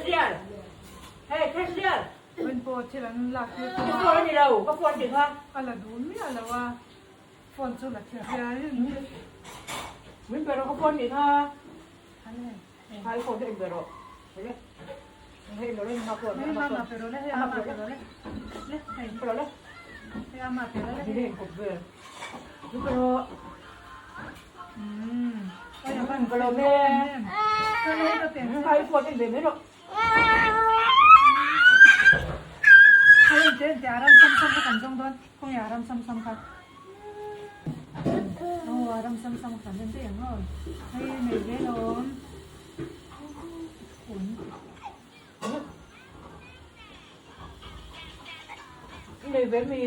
Cashier! Hey, cashier! Min pawh thil an lak tir tawh a. Ka phone a ni lo, ka phone tih kha. A la duh miah lo a, phone chu la thil hian. Min pe rawh ka phone tih kha. Kha i phone kha en ve rawh. Hei hei lo le ma phone. Hei mama pe rawh le, hei ama pe rawh le. Le hei. Pe rawh le. Hei ama pe rawh le. Hei hei kawp vel. Min pe rawh. Umm. Oi a van Ka lawm e. Ka lawm ka pe. Kha i phone en ve mai rawh. Hei en teh en teh a ram sam sam kha kan zawng dawn. Khawnge a ram sam sam kha. Aw a ram sam sam kha kan en daih ang aw. Hei nei ve lawm. Un. Nei ve mi.